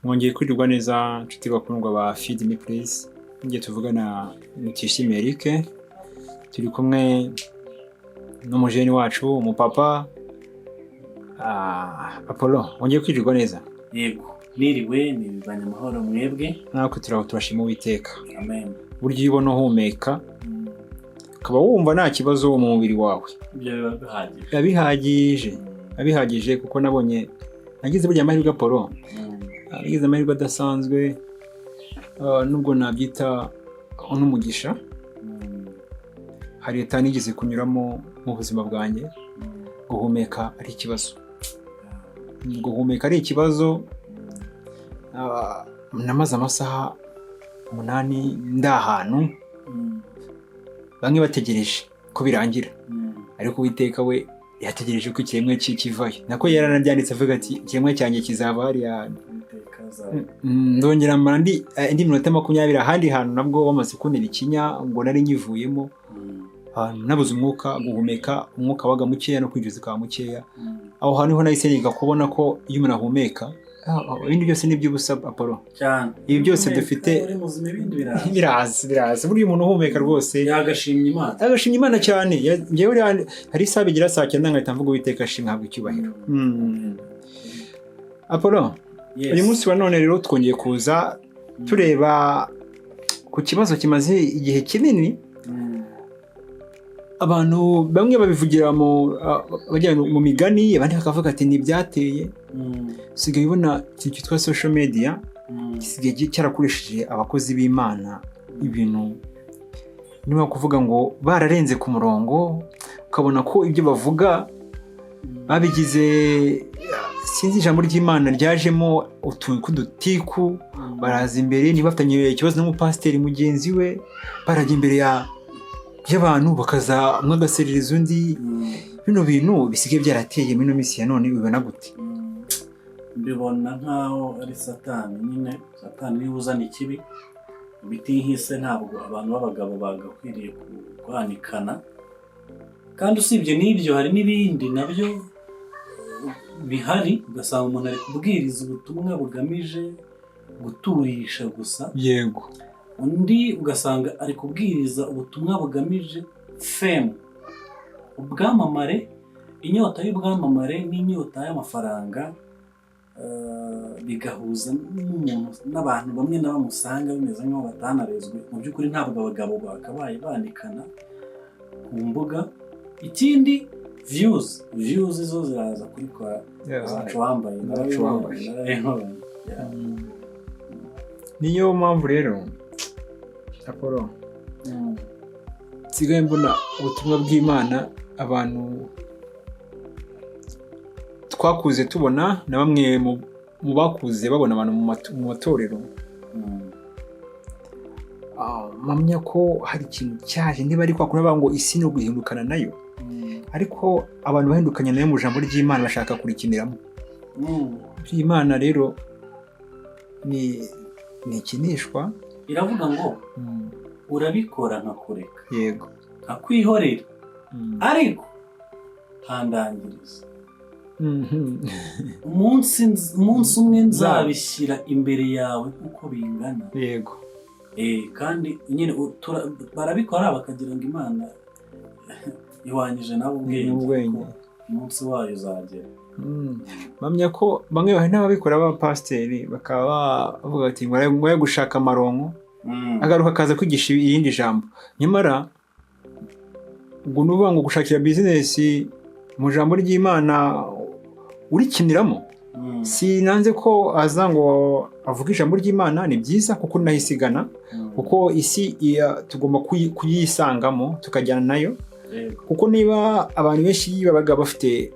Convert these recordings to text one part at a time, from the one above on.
Mwongeye kwirirwa neza, nshuti bakundwa ba Feed Me Please. Ngiye tuvugana ni Tuyishime Eric, turi kumwe n'umujeni wacu, umupapa Apollo. Wongeye kwirirwa neza. Yego, niriwe, nirirwanya amahoro, mwebwe? Natwe turaho, turashima Uwiteka. Amen. Burya iyo ubona uhumeka, ukaba wumva nta kibazo mu mubiri wawe, Ibyo biba bihagije. Biba bihagije, biba bihagije, kuko nabonye nagize burya amahirwe, Apollo. Nagize amahirwe adasanzwe, nubwo nabyita n'umugisha. Hari leta nigeze kunyuramo mu buzima bwanjye, guhumeka ari ikibazo, guhumeka ari ikibazo. Namaze amasaha 8 ndi ahantu, bamwe bategereje ko birangira, ariko Uwiteka we yategereje ko ikiremwa cye kivayo. Nako yaranabyanditse, avuga ati: "Ikiremwa cyanjye kizava hariya hantu." Uwiteka azaba. Ndongera mara indi minota 20 ahandi hantu, nabwo bamaze kuntera ikinya ngo nari nkivuyemo. Nabuze umwuka, guhumeka umwuka wabaga mukeya no kwinjiza ukaba mukeya. Aho hantu niho nahise niga kubona ko iyo umuntu ahumeka, ibindi byose ni iby'ubusa, Apollo. Cyane. Ibi byose Uhumeka, dufite uri muzima, ibindi biraza. Biraza, biraza. Burya umuntu uhumeka rwose yagashimye Imana. Agashimye Imana cyane. Njyewe hari isaha bigira saa 9 nkahita mvuga: "Uwiteka ashimwe, ahabwa icyubahiro." Apollo. Yes. Uyu munsi wa none rero twongeye kuza tureba ku kibazo kimaze igihe kinini. Abantu bamwe babivugira mu bajya mu migani, abandi bakavuga ati ntibyateye. Usigaye ubona ikintu cyitwa social media gisigaye cyarakoresheje abakozi b'Imana ibintu, niba kuvuga ngo bararenze ku murongo, ukabona ko ibyo bavuga babigize, sinzi, ijambo ry'Imana ryajemo utuntu tw'udutiku. Baraza imbere, niba bafitanye ikibazo n'umupasiteri mugenzi we, barajya imbere y'abantu, bakaza umwe agaserereza undi. Bino bintu bisigaye byarateye muri ino minsi ya none, ubibona gute? Mbibona nk'aho ari Satani nyine. Satani niwe uzana ikibi. Bitihise, ntabwo abantu b'abagabo bagakwiriye kwanikana. Kandi usibye n'ibyo, hari n'ibindi nabyo bihari, ugasanga umuntu ari kubwiriza ubutumwa bugamije guturisha gusa, undi ugasanga ari kubwiriza ubutumwa bugamije fame, ubwamamare, inyota y'ubwamamare n'inyota y'amafaranga, bigahuza n'umuntu n'abantu bamwe na bamwe usanga bimeze nk'aho batanarezwe. Mu by'ukuri ntabwo abagabo bakabaye banikana ku mbuga. Ikindi, views, views zo ziraza kubikora. Zacu wambaye. Zacu wambaye. Narabibonye. Yeah. Niyo mpamvu rero, Apollo, nsigaye mbona ubutumwa bw'Imana abantu twakuze tubona, na bamwe mu bakuze babona abantu mu matorero, mpamya ko hari ikintu cyaje, niba ari kwa kundi bavuga ngo isi ni uguhindukana nayo, ariko abantu bahindukanye nayo mu ijambo ry'Imana bashaka kurikiniramo. Imana rero ni ikinishwa. Iravuga ngo urabikora nkakureka, nkakwihorera, ariko ntandangiriza. Umunsi umwe nzabishyira imbere yawe uko bingana. Kandi nyine barabikora bakagira ngo Imana ihwanyije nabo ubwenge. N'ubwenge. Ko umunsi wayo uzagera. Mpamya ko bamwe hari n'ababikora b'abapasiteri, bakaba bavuga bati ngo ngo gushaka amaronko, agaruka akaza kwigisha irindi jambo. Nyamara ubwo ni ukuvuga ngo gushakira bizinesi mu jambo ry'Imana urikiniramo. Sinanze ko aza ngo avuge ijambo ry'Imana, ni byiza kuko nahisigana, kuko isi tugomba kuyisangamo tukajyana nayo. Kuko niba abantu benshi babaga bafite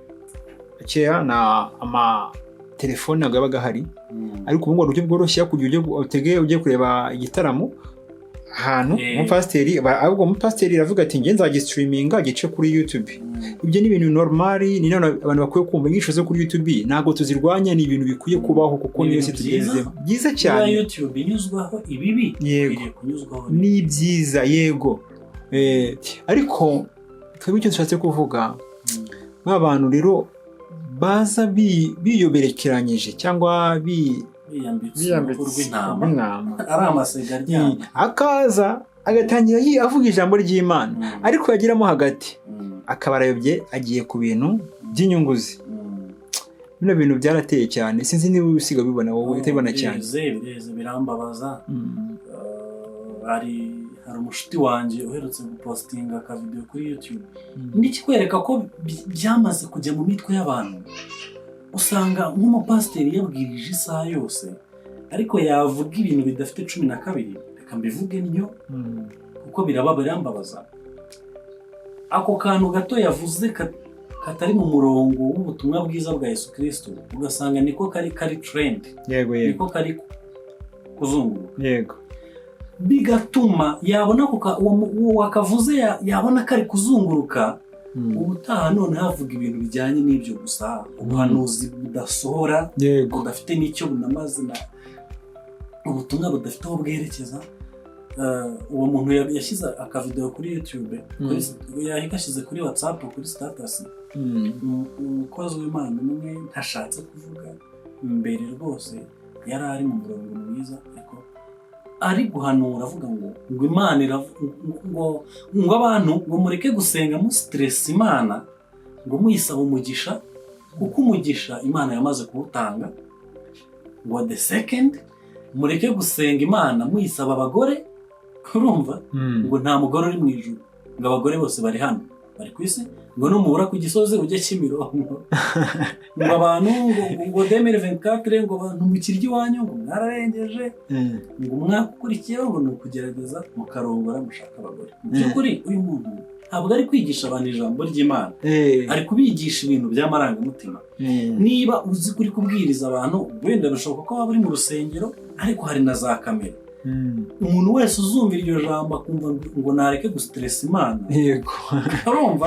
kera na amatelefone, ntabwo yabaga ahari. Ariko ubu ngubu hari uburyo bworoshye kugira ujye utege ujye kureba igitaramo ahantu, umupasiteri ahubwo umupasiteri aravuga ati: "Njye nzagistreaminga gice kuri YouTube." Ibyo ni ibintu normal, ni none abantu bakwiye kumva inyigisho zo kuri YouTube ntabwo tuzirwanya, ni ibintu bikwiye kubaho kuko Ni niyo si ibintu byiza. tugezemo, byiza Niba cyane. YouTube inyuzwaho ibibi, ikwiriye kunyuzwaho Ni byiza, yego. Ariko twebwe icyo dushatse kuvuga, ba bantu rero baza biyoberekeranyije cyangwa Biyambitse Biyambitse uruhu rw'intama. Rw'intama. Ari amasega aryamye. Akaza agatangira avuga ijambo ry'Imana, ariko yageramo hagati akaba arayobye, agiye ku bintu by'inyungu ze. Bino bintu byarateye cyane, sinzi niba usiga bibona wowe utabibona cyane. Bireze, bireze, birambabaza. Hari umushuti wanjye uherutse gupostinga akavidewo kuri YouTube n'ikikwereka ko byamaze kujya mu mitwe y'abantu. Usanga nk'umupasiteri yabwirije isaha yose, ariko yavuga ibintu bidafite 12, reka mbivuge ntyo, kuko biraba birambabaza. Ako kantu gato yavuze katari mu murongo w'ubutumwa bwiza bwa Yesu Kirisito, ugasanga niko kari trend, niko kari kuzunguruka, bigatuma yabona ako uwo wakavuze yabona kari kuzunguruka, ubutaha noneho avuga ibintu bijyanye n'ibyo gusa, ubuhanuzi budasohora, budafite n'icyo bunamaze, na ubutumwa budafite aho bwerekeza. Uwo muntu yashyize akavidewo kuri YouTube, yagashyize kuri WhatsApp kuri status. Umukozi w'Imana umwe ntashatse kuvuga, mbere rwose yari ari mu murongo mwiza, ariko ari guhanura avuga ngo Imana ngo abantu ngo mureke gusenga musiteresa Imana, ngo muyisaba umugisha, kuko umugisha Imana yamaze kuwutanga. Ngo the second, mureke gusenga Imana muyisaba abagore, urumva, ngo nta mugore uri mu ijuru, ngo abagore bose bari hano, bari ku isi, ngo numubura ku Gisozi ujye Kimironko, ngo abantu ngo 2024, ngo abantu mukirya iwanyu, ngo mwararengeje, ngo umwaka ukurikiyeho ngo ni ukugerageza mukarongora mushaka abagore. Mu by'ukuri uyu muntu ntabwo ari kwigisha abantu ijambo ry'Imana, ari kubigisha ibintu by'amarangamutima. Niba uzi kuri kubwiriza abantu, wenda bishoboka ko waba uri mu rusengero, ariko hari na za kamera. Umuntu wese uzumva iryo jambo akumva ngo nareke gusiteresa Imana, urumva,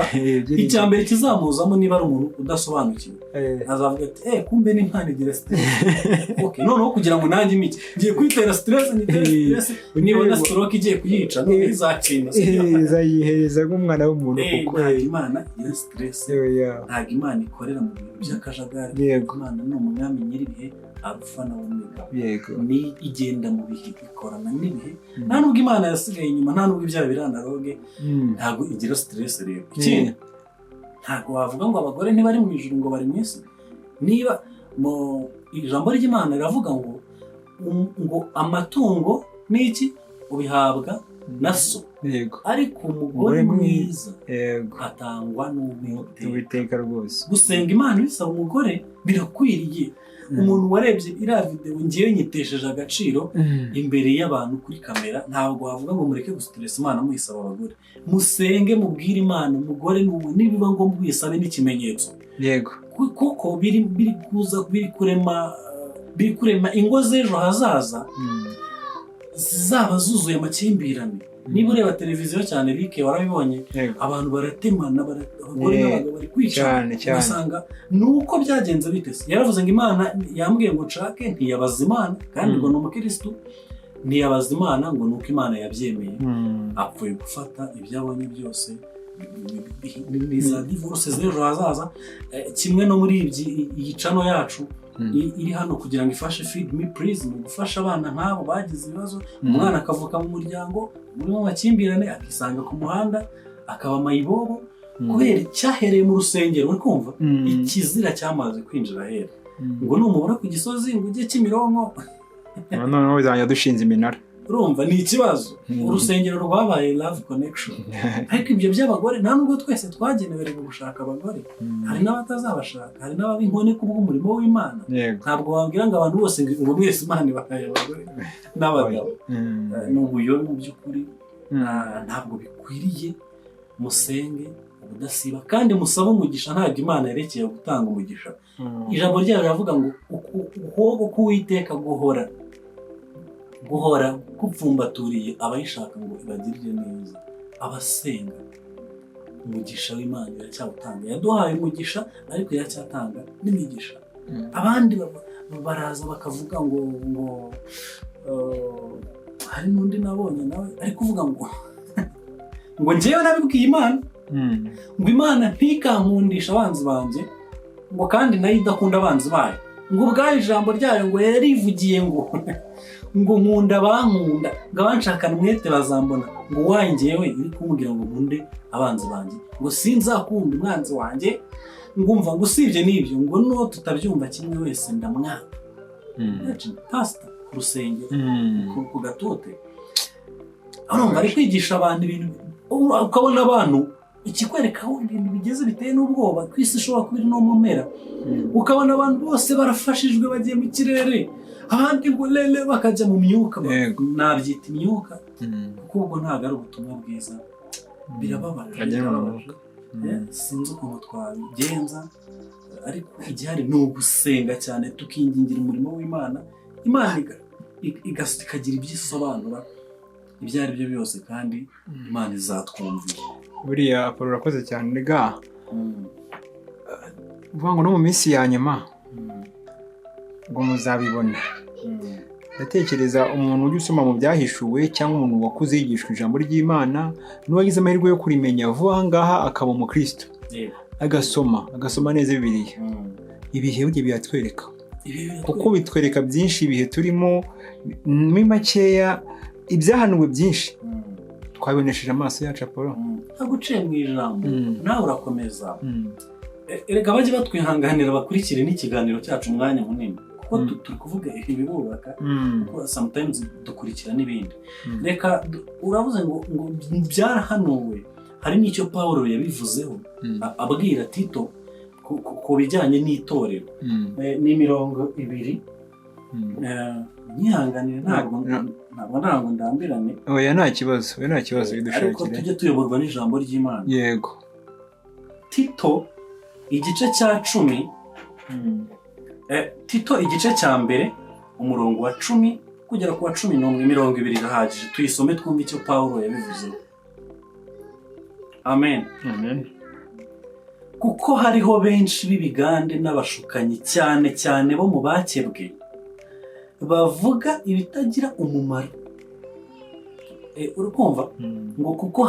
icya mbere kizamuzamo, niba ari umuntu udasobanukiwe, azavuga ati: "Eh, kumbe n'Imana igira stress. Okay, noneho kugira ngo nanjye imike, ngiye kwitera stress, nitere stress, nibona stroke igiye kuyica, none izakina." Izayihereza nk'umwana w'umuntu, kuko Ntabwo Imana igira stress. Ntabwo Imana ikorera mu bintu by'akajagari. Imana ni umwami nyir'ibihe, Alufa na Omega. Ni igenda mu bihe, ikorana n'ibihe. Nta nubwo Imana yasigaye inyuma, nta nubwo ibyaha biri analogue. Ntabwo igira stress rero. Ikindi, ntabwo wavuga ngo abagore ntibari mu ijuru, ngo bari mu isi, niba mu ijambo ry'Imana riravuga ngo amatungo n'iki ubihabwa na so, ariko umugore Umugore mwiza atangwa n'Uwiteka. Uwiteka rwose. Gusenga Imana bisaba umugore birakwiriye. Umuntu warebye iriya videwo, ngewe nyitesheje agaciro imbere y'abantu kuri kamera. Ntabwo wavuga ngo mureke gusiteresa Imana muyisaba abagore. Musenge, mubwire Imana umugore n'ubu, nibiba ngombwa uyisabe n'ikimenyetso. Kuko biri kuza, biri kurema ingo z'ejo hazaza zizaba zuzuye amakimbirane. Niba ureba televiziyo cyane, Rike, warabibonye, abantu baratemana, abagore n'abagabo bari kwicana. Cyane cyane. Ugasanga ni uko byagenze bite se? Yaravuze ngo Imana yambwiye ngo nshake, ntiyabaza Imana, kandi ngo ni umukirisitu, ntiyabaza Imana, ngo ni uko Imana yabyemeye. Apfuye gufata ibyo abonye byose, ni za divorce z'ejo hazaza. Kimwe no muri iyi channel yacu iri hano kugira ngo ifashe Feed Me Please, ni ugufasha abana nk'abo bagize ibibazo. Umwana akavuka mu muryango urimo amakimbirane, akisanga ku muhanda, akaba mayibobo kubera icyahereye mu rusengero, uri kumva, ikizira cyamaze kwinjira ahera, ngo numubura ku Gisozi ngo ujye Kimironko. Noneho bizajya dushinze iminara. Urumva ni ikibazo. Urusengero rwabaye Love Connection, ariko ibyo by'abagore, nta nubwo twese twagenewe rero gushaka abagore. Hari n'abatazabashaka, hari n'ababa inkone kubw'umurimo w'Imana. Ntabwo wabwira ngo abantu bose ngo mwese Imana ibahaye abagore n'abagabo. Ni ubuyobe mu by'ukuri. Ntabwo bikwiriye. Musenge ubudasiba kandi musabe umugisha. Ntabwo Imana yerekeye gutanga umugisha. Ijambo ryayo riravuga ngo ukuboko k'Uwiteka guhora gupfumbaturiye abayishaka ngo ibagirire neza. Abasenga, umugisha w'Imana iracyawutanga. Yaduhaye umugisha, ariko iracyatanga n'imigisha. Abandi baraza bakavuga ngo hari n'undi nabonye nawe ari kuvuga ngo njyewe nabibwiye Imana, ngo Imana ntikankundisha abanzi banjye, ngo kandi nayo idakunda abanzi bayo, Ngo ubwayo ijambo ryayo ngo yarivugiye ngo nkunda abankunda, ngo abanshakana umwete bazambona. Ngo wanjyewe uri kumbwira ngo nkunde abanzi banjye, ngo sinzakunda umwanzi wanjye. Ngumva ngo usibye n'ibyo, ngo n'uwo tutabyumva kimwe wese ndamwanga. Imagine, pastor ku rusengero, ku gatute, urumva ari kwigisha abantu ibintu, ukabona abantu, ikikwereka aho ibintu bigeze biteye n'ubwoba, ko isi ishobora kuba iri no mu mpera, ukabona abantu bose barafashijwe, bagiye mu kirere, abandi ngo lele bakajya mu myuka. Nabyita imyuka, kuko ubwo ntabwo ari ubutumwa bwiza. Birababaje. Bajya mu Birababaje. mwuka. Sinzi ukuntu twabigenza, ariko igihari ni ugusenga cyane, tukingingira umurimo w'Imana, Imana ikagira ibyo isobanura, ibyo ari byo byose, kandi Imana izatwumvira. Buriya Apollo, urakoze cyane rega. Uvuga ngo no mu minsi ya nyuma ngo muzabibona. Ndatekereza umuntu ujya usoma mu Byahishuwe, cyangwa umuntu wakuze yigishwa ijambo ry'Imana, n'uwagize amahirwe yo kurimenya vuba aha ngaha akaba umukristo, agasoma neza Bibiliya, ibihe burya biratwereka, Ibi biratwereka. kuko bitwereka byinshi ibihe turimo. Muri makeya, ibyahanuwe byinshi twabibonesheje amaso yacu, Apollo. Ntabwo uciye mu ijambo, nawe urakomeza. Erega bajye batwihanganira, bakurikire n'ikiganiro cyacu umwanya munini, kuko turi kuvuga ibibubaka, kuko sometimes dukurikira n'ibindi. Reka uravuze ngo byarahanuwe, hari n'icyo Paul yabivuzeho, abwira Tito ku bijyanye n'itorero. Ni imirongo ibiri. Nyihanganire, ntabwo ntabwo ndambirane. Oya, nta kibazo, oya, nta kibazo. Ariko Bidushakire. tujye tuyoborwa n'ijambo ry'Imana. Yego. Tito igice cya 10, Tito igice cya mbere, umurongo wa 10 kugera ku wa 11, imirongo ibiri irahagije. Tuyisome twumve icyo Pawulo yabivuzeho. Amen. Amen. Kuko hariho benshi b'ibigande n'abashukanyi, cyane cyane bo mu bakebwe, bavuga ibitagira umumaro. Uri kumva? Ngo kuko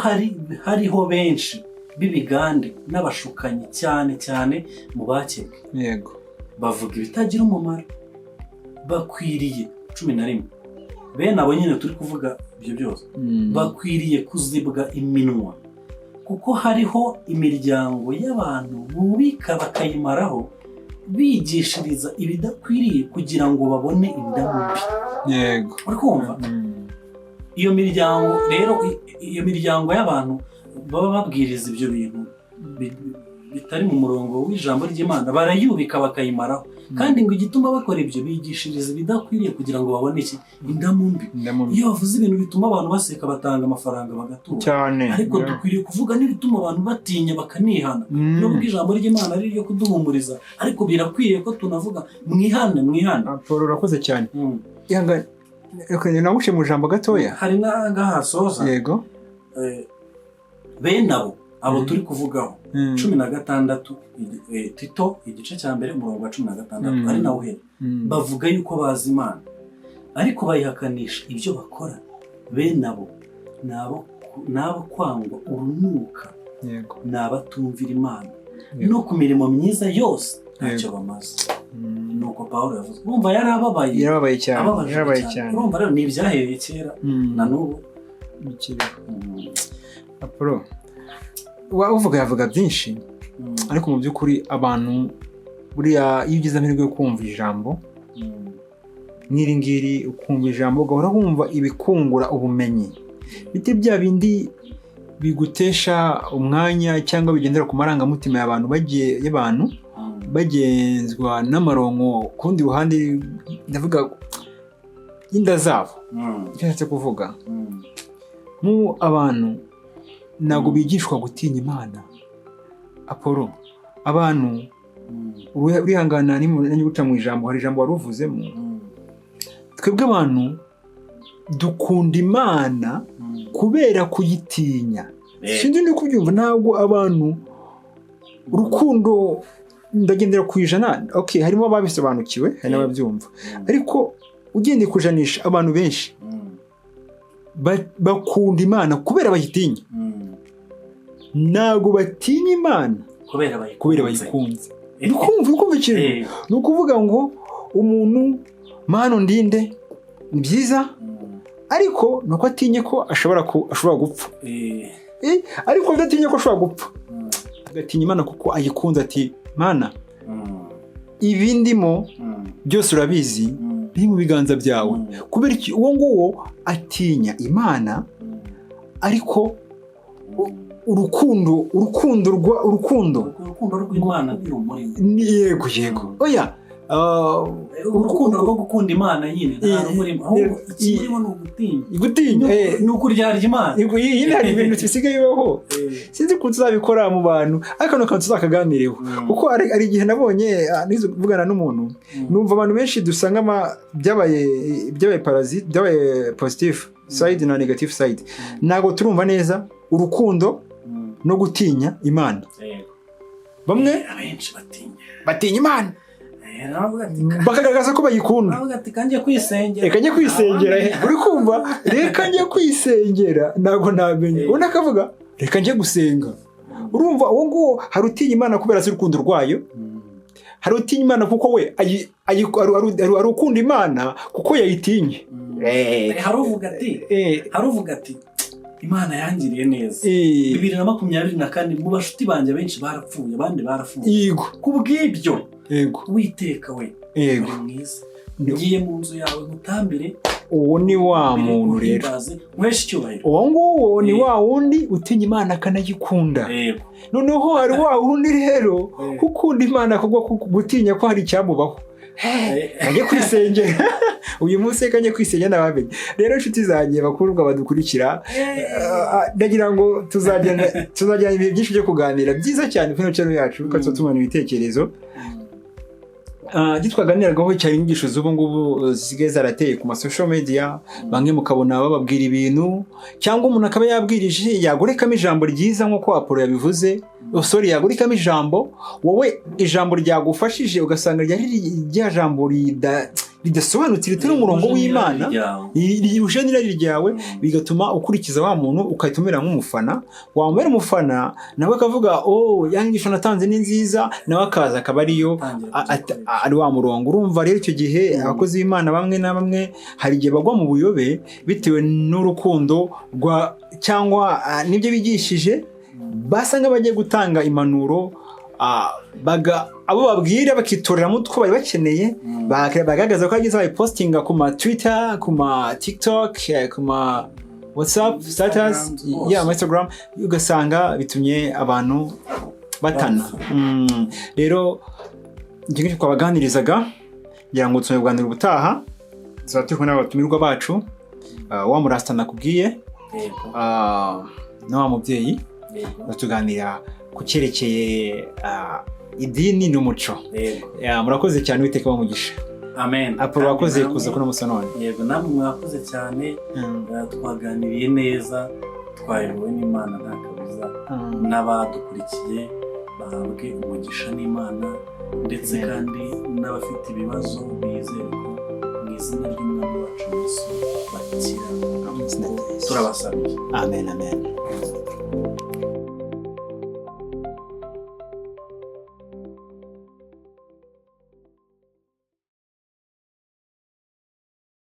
hariho benshi b'ibigande n'abashukanyi, cyane cyane mu bakebwe, bavuga ibitagira umumaro. Bakwiriye, 11, bene abo nyine turi kuvuga ibyo byose, bakwiriye kuzibwa iminwa, kuko hariho imiryango y'abantu bubika bakayimaraho, bigishiriza ibidakwiriye kugira ngo babone indamu mbi. Uri kumva? Iyo miryango rero, iyo miryango y'abantu baba babwiriza ibyo bintu bitari mu murongo w'ijambo ry'Imana, barayubika bakayimaraho. Kandi ngo igituma bakora ibyo, bigishiriza ibidakwiriye kugira ngo babone iki? Indamu mbi. Indamu mbi. Iyo bavuze ibintu bituma abantu baseka, batanga amafaranga bagatura. Ariko dukwiriye kuvuga n'ibituma abantu batinya bakanihana. Nubwo ijambo ry'Imana ari iryo kuduhumuriza, ariko birakwiriye ko tunavuga: mwihane, mwihane. Paul, urakoze cyane. Ihangane, reka naguce mu ijambo gatoya. Hari n'ahangaha hasoza. Yego. Bene abo turi kuvugaho, 16, Tito igice cya mbere, umurongo wa 16, ari nawo uhera, bavuga yuko bazi Imana, ariko bayihakanisha ibyo bakora. Bene abo ni abo kwangwa urunuka, ni abatumvira Imana, no ku mirimo myiza yose ntacyo bamaze. Nuko Pawulo yavuze. Urumva yari ababaye. Yarababaye cyane. Ababajwe Yarabaye cyane. cyane. Urumva rero ni ibyahereye kera na n'ubu. Bikiriho. Apollo, uvuga yavuga byinshi, ariko mu by'ukuri abantu buriya iyo ugize amahirwe yo kumva ijambo nk'iri ngiri, ukumva ijambo, ugahora wumva ibikungura ubumenyi, bite bya bindi bigutesha umwanya cyangwa bigendera ku marangamutima y'abantu, bagiye y'abantu bagenzwa n'amaronko ku rundi ruhande, ndavuga y'inda zabo. Icyo nshatse kuvuga, nk'ubu abantu ntabwo bigishwa gutinya Imana, Apollo. Abantu, urihangana guca mu ijambo, hari ijambo wari uvuzemo. Twebwe abantu dukunda Imana kubera kuyitinya. Sinzi niba kubyumva. Ntabwo abantu urukundo, ndagendera ku 100, okay, harimo ababisobanukiwe, hari n'ababyumva, ariko ugendeye ku ijanisha, abantu benshi bakunda Imana kubera bayitinya. Ntabwo batinya Imana kubera bayikunze. Kubera bayikunze. Uri kumva ikintu? Ni ukuvuga ngo Umuntu "Mana undinde" ni byiza, ariko ni uko atinye ko ashobora gupfa. Ariko udatinye ko ashobora gupfa, agatinya Imana kuko ayikunze, ati: "Mana, ibi ndimo byose urabizi, biri mu biganza byawe." Kubera iki? Uwo nguwo atinya Imana, ariko urukundo, urukundo rwa urukundo Urukundo rw'Imana ntirumurimo. Yego, oya. Urukundo rwo gukunda Imana nyine nta rumurimo, ahubwo ikimurimo ni ugutinya. Gutinya. Ni ukuryarya Imana. Yego, iyi hari ibintu bisigaye bibaho. Sinzi ukuntu tuzabikora mu bantu, ariko ni akantu tuzakaganireho, kuko hari igihe nabonye, nize kuvugana n'umuntu, numva abantu benshi dusanga byabaye parasite, byabaye positive side na negative side. Ntabwo turumva neza urukundo no gutinya Imana. Bamwe Abenshi batinya. Batinya Imana, Navuga ati bakagaragaza ko bayikunda. Navuga ati: "Kanjye kwisengera." "Reka njye kwisengera." Uri kumva? "Reka njye kwisengera." Ntabwo namenye. Undi akavuga: "Reka njye gusenga." Urumva, uwo nguwo hari utinya Imana kubera azi urukundo rwayo, hari utinya Imana kuko we hari ukunda Imana kuko yayitinye. Hari uvuga ati: "Imana yangiriye neza 2024, mu bashuti banjye benshi barapfuye, abandi barafunze. Ku bw'ibyo, Uwiteka we, uri mwiza, ngiye mu nzu yawe nkutambire." Uwo ni wa muntu rero. Nguhimbaze, nkuheshe icyubahiro. Uwo nguwo ni wa wundi utinya Imana akanayikunda. Noneho hari wa wundi rero ukunda Imana kubwo gutinya ko hari icyamubaho. "Kajye kwisengera uyu munsi, reka njye kwisengera." N'abamenye rero, inshuti zanjye bakundwa badukurikira, ndagira ngo tuzagirana ibihe byinshi byo kuganira byiza cyane kuri ino channel yacu, kuko tuba tungurana ibitekerezo. Ibyo twaganiragaho cyane, inyigisho z'ubu ngubu zisigaye zarateye ku ma social media. Bamwe mukabona bababwira ibintu, cyangwa umuntu akaba yabwirije, yagorekamo ijambo ryiza nk'uko Apolo yabivuze. Oh, sorry, yagorekamo ijambo, wowe ijambo ryagufashije ugasanga ryari rya jambo ridasobanutse, ritari umurongo w'Imana, rihuje n'irari ryawe, bigatuma ukurikiza wa muntu, ugahita umera nk'umufana. Wamubera umufana, nawe akavuga: "Oh, ya nyigisho natanze ni nziza." Nawe akaza akaba ariyo ari wa murongo. Urumva rero, icyo gihe abakozi b'Imana bamwe na bamwe hari igihe bagwa mu buyobe bitewe n'urukundo rwa cyangwa n'ibyo bigishije, basa nk'abagiye gutanga impanuro, abo babwira bakitoreramo utwo bari bakeneye, bagaragaza ko yagize, bayipostinga ku ma Twitter, ku ma TikTok, ku ma WhatsApp status, Instagram, ya Instagram, ugasanga bitumye abantu batana. Rero icyo ngicyo twabaganirizaga, ngira ngo tuzabiganira ubutaha, tuzaba turi kumwe n'abatumirwa bacu, wa murasita nakubwiye, na wa mubyeyi, tuganira ku cyerekeye idini n'umuco. Ya, murakoze cyane, Uwiteka bamugisha. Amen. Apolo, wakoze Kandi kuza kuno musa none. Yego, namwe mwakoze cyane. Twaganiriye neza, twayobowe n'Imana, nta kabuza. N'abadukurikiye bahabwe umugisha n'Imana, ndetse Amen. kandi n'abafite ibibazo bizere ko mu izina ry'Umwami wacu Yesu bakira. Mu izina rya Yesu. Turabasabiye. Amen, amen.